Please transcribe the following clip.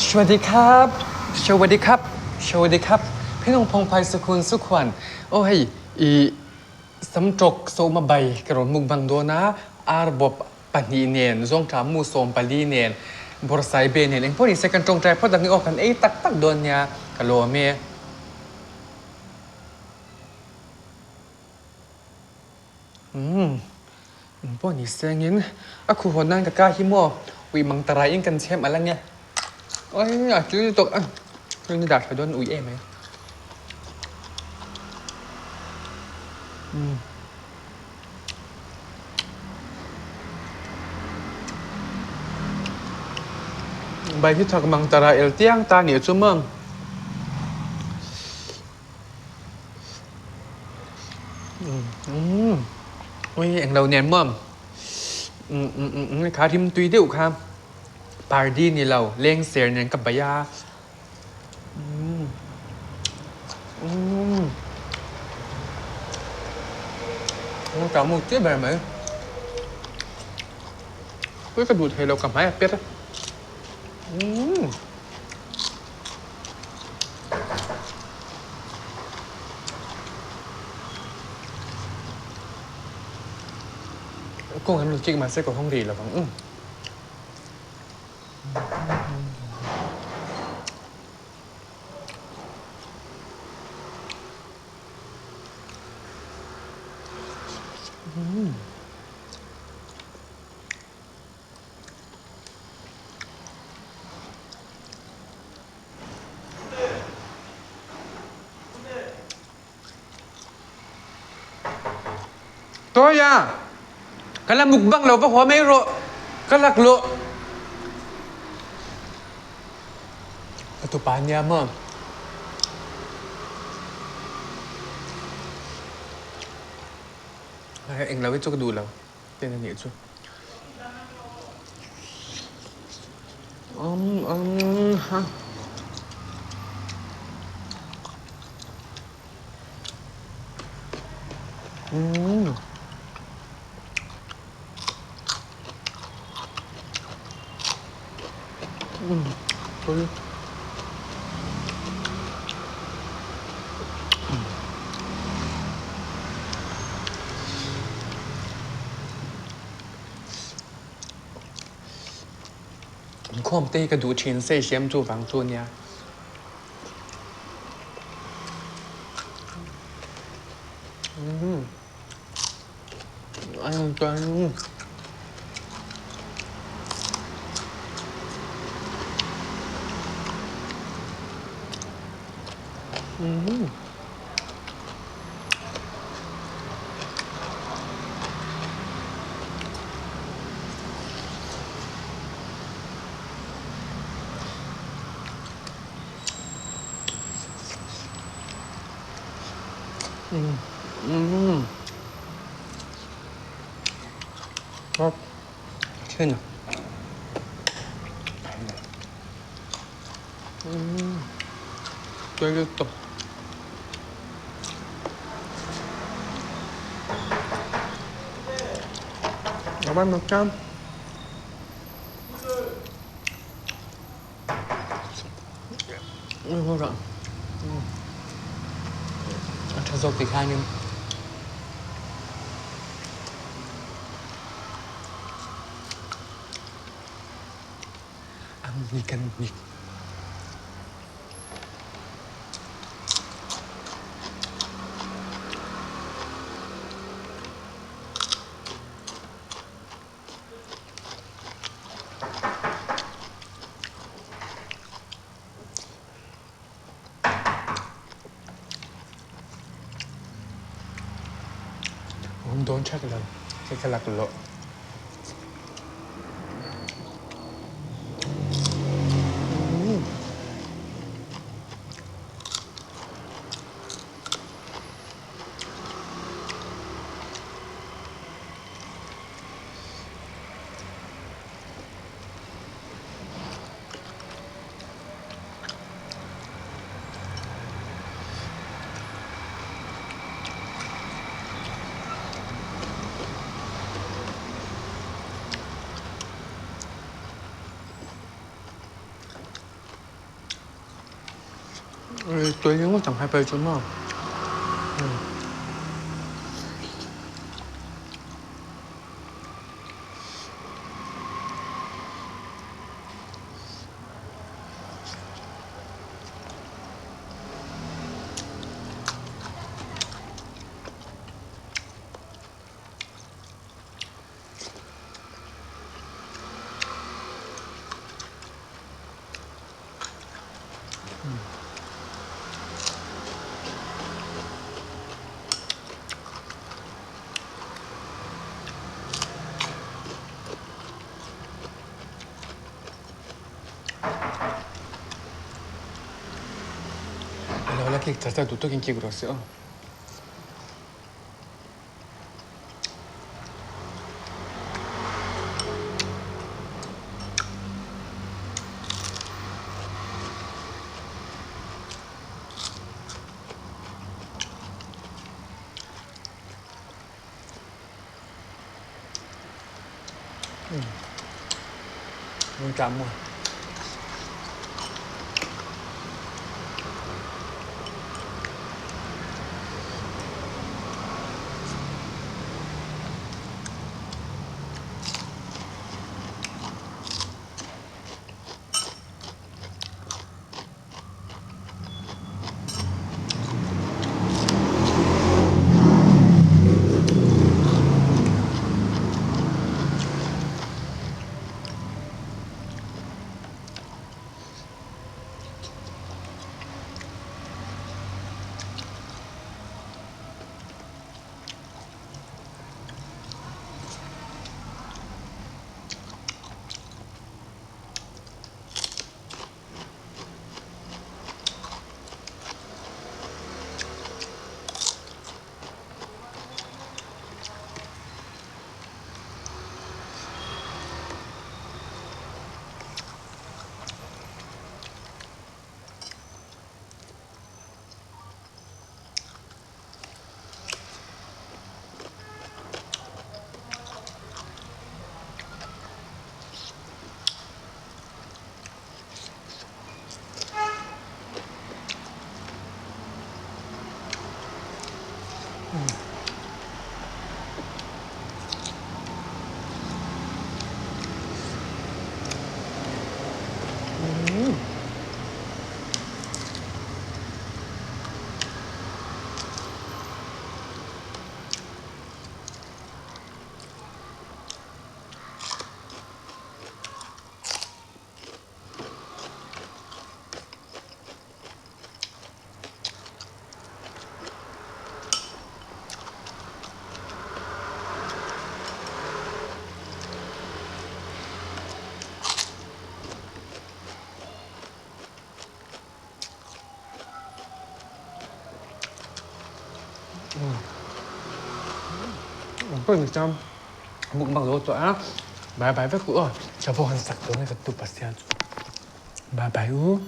สวัสดีครับสวัสดีครับสวัสดีครับพี่น้องพงไพสุขุนสุขวัญโอ้ยอี Samṭawk sawma bai ka rawn mukbang dawn a, ar bawp pahnih nen, zawngṭah mu 14 nen, bawrhsaibe nen engpawh ni se kan ṭawngṭai phawt ang i aw kan ei tak tak dawn nia ka lawm e. Umm engpawh ni se angin a khuhawn nan ka ka hi maw ui mang tarai in kan chhem alh ania oi a tui lutuk a ni dah tha dawn ui em mai. Bai hi thak mang tara el tiang ta nih chu maw. Ui englo nen maw. Kha rim tui deuh kha pardi ni lo lengser nen ka bai a. Ka mu chiah ber mai. Ui ka duh thei lo ka hmai a per. Kawng an rawn kik mahse ka hawng rih lo vang. Tawia, ka la mukbang lo va haw mai rawh, ka laklawh. Ka tupa nia maw? Englo hi chu ka duh lo ten a nih chu. Inkhawm te hi ka duh thin se siam chu vang chu ania. A tha zawk ti khanin an hnik an hnik. Hung dawn thak lo, khi ka laklawh. Tui ngawt ang hai phei chu maw. Lo la cake char char duh tawkin cake rawh se aw. Mun tla maw? Mukbang zo tawh a, bye bye vek u aw, ka vaw han sak dawn e ka tu pasal chu, bye bye u.